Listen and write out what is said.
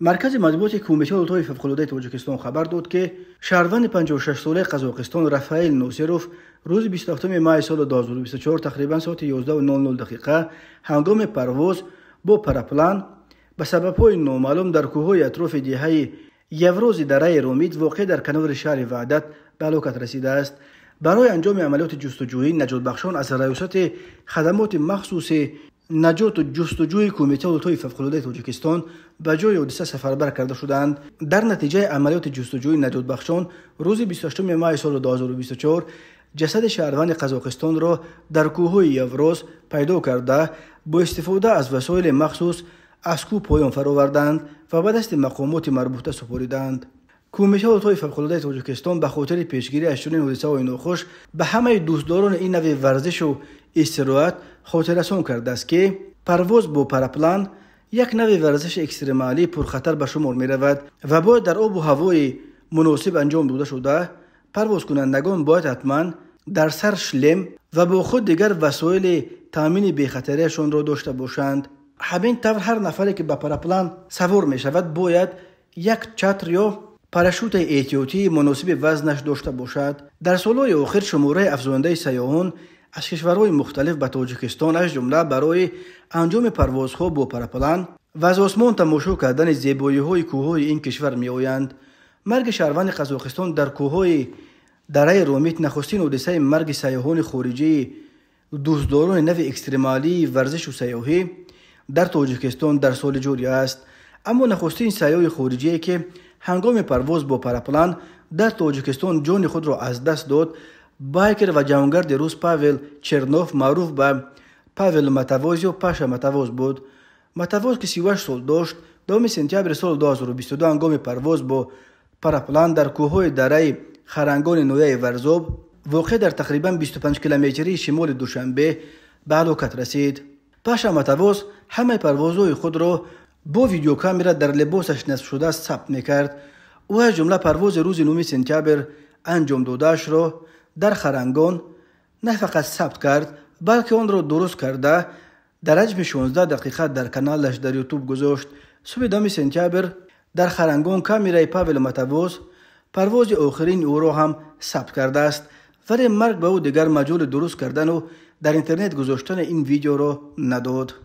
Маркази матбуоти Кумитаи ҳолатҳои фавқулодаи Тоҷикистон хабар дод, ки шаҳрванди 56-солаи Қазоқистон Рафаил Носиров рӯзи 27 май соли 2024 тақрибан соати 11:00 дақиқа ҳангоми парвоз бо параплан ба сабабҳои номаълум дар кӯҳҳои атрофи деҳаи Еврози дараи Ромит, воқеъ дар канори шаҳри Ваҳдат, ба ҳалокат расидааст. Барои анҷоми амалиёти ҷустуҷӯӣ наҷотбахшон аз Раёсати хадамоти махсуси наҷоту ҷустуҷӯи Кумитаи ҳолатҳои фавқулодаи Тоҷикистон ба ҷои ҳодиса сафарбар карда шуданд. Дар натиҷаи амалиёти ҷустуҷӯи наҷотбахшон рӯзи 28 май соли 2024 ҷасади шаҳрванди Қазоқистонро дар кӯҳҳои Евроз пайдо карда, бо истифода аз васоили махсус аз кӯҳ поён фароварданд ва ба дасти мақомоти марбута супориданд. Кумитаи ҳолатҳои фавқулодаи Тоҷикистон ба хотири пешгирӣ аз чунин ҳодисаҳои нохуш ба ҳамаи дӯстдорони ин нави варзишу истироҳат хотиррасон кардааст, ки парвоз бо параплан як нави варзиши экстремалии пурхатар ба шумор меравад ва бояд дар обу ҳавои муносиб анҷом дода шуда, парвозкунандагон бояд ҳатман дар сар шлем ва бо худ дигар васоили таъмини бехатарияшонро дошта бошанд. Ҳамин тавр, ҳар нафаре, ки ба параплан савор мешавад, бояд як чатр ё парашютаи эҳтиётии муносиби вазнаш дошта бошад. Дар солҳои охир шумораи афзояндаи сайёҳон аз кишварҳои мухталиф ба Тоҷикистон, аз ҷумла барои анҷоми парвозҳо бо параплан ва аз осмон тамошо кардани зебоиҳои кӯҳҳои ин кишвар меоянд. Марги шаҳрванди Қазоқистон дар кӯҳҳои дараи Ромит нахустин ҳодисаи марги сайёҳони хориҷии дӯстдорони нави экстремалии варзишу сайёҳӣ дар Тоҷикистон дар соли ҷорӣ аст. Аммо нахустин сайёҳи хориҷие, ки ҳангоми парвоз бо параплан дар Тоҷикистон ҷони худро аз даст дод, байкер ва ҷаҳонгарди рус Павел Чернов, маъруф ба Павел Мотовоз ё Паша Мотовоз буд. Мотовоз, ки 38 сол дошт, 2 сентябри соли 2022 ҳангоми парвоз бо параплан дар кӯҳҳои дараи Харангони ноҳияи Варзоб, воқеъ дар тақрибан 25 километрии шимоли Душанбе, ба ҳалокат расид. Паша Мотовоз ҳамаи парвозҳои худро бо видеокамера дар либосаш насбшуда сабт мекард. Ӯ аз ҷумла парвози рӯзи 9 сентябр анҷом додаашро дар Харангон на фақат сабт кард, балки онро дуруст карда, дар ҳаҷми 16 дақиқа дар каналаш дар Ютуб гузошт. Субҳи 2 сентябр дар Харангон камераи Павел Мотовоз парвози охирини ӯро ҳам сабт кардааст, вале марг ба ӯ дигар маҷоли дуруст кардану дар интернет гузоштани ин видеоро надод.